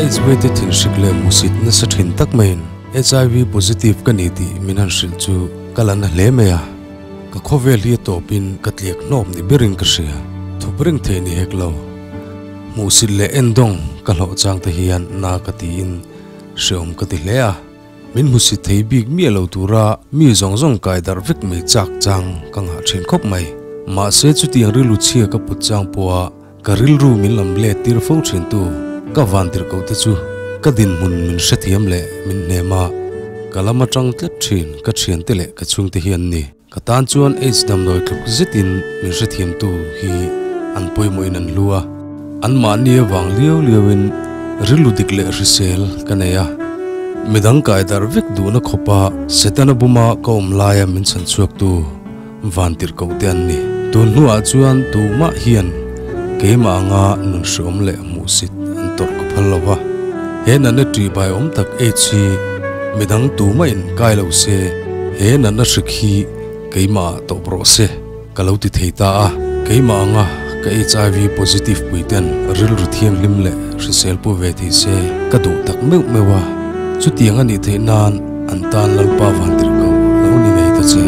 Aids veite thin hrik leh hmusit nasa thin tak maiin HIV positive ka ni tih min han hrilh chu ka la na hle mai a. Ka khawvel hi a tawpin ka tliak hnawp ni berin ka hria. Thup reng theih ni hek lo. Hmuhsit leh endawng ka hlauh chang te hian na ka tiin hreawm ka ti hle a. Min hmusit thei bik miah lo tura mi zawng zawng kai darh vek mai chak chang ka nghah thin khawp mai. Mahse chutiang rilru chhia ka put chang pawha ka rilru min lam let tir fo thin tu ka van tir ko te chu ka dinhmun min hrethiam leh min hnem a, ka lam atang tlat thin ka thiante leh ka chhungte hi an ni. Ka tan chuan AIDS damdawi tluk zetin min hrethiam tu hi an pawimawhin an hlu a, anmahni avang liau liauin rilru dik leh hrisel ka nei a. Midang kai darh vek duhna khawpa Setana buma ka awm laia min chhan chhuaktu vantirhkoh te an ni. Tun hnuah chuan tumah hian keimah anga nun hreawm leh hmuhsit an tawrh ka phal lo va. He natna ṭihbai awm tak AIDS hi midang tumah in kai lo se, he natna hrik hi keimah ah tawp rawh se ka lo ti thei ta a. Keimah anga ka HIV positive pui ten rilru thianghlim leh hrisel pu ve thei se ka duh tak meuh meuh a. Chutiang a nih theih nan an tan Lalpa vantirhkoh lo ni ngei ta che.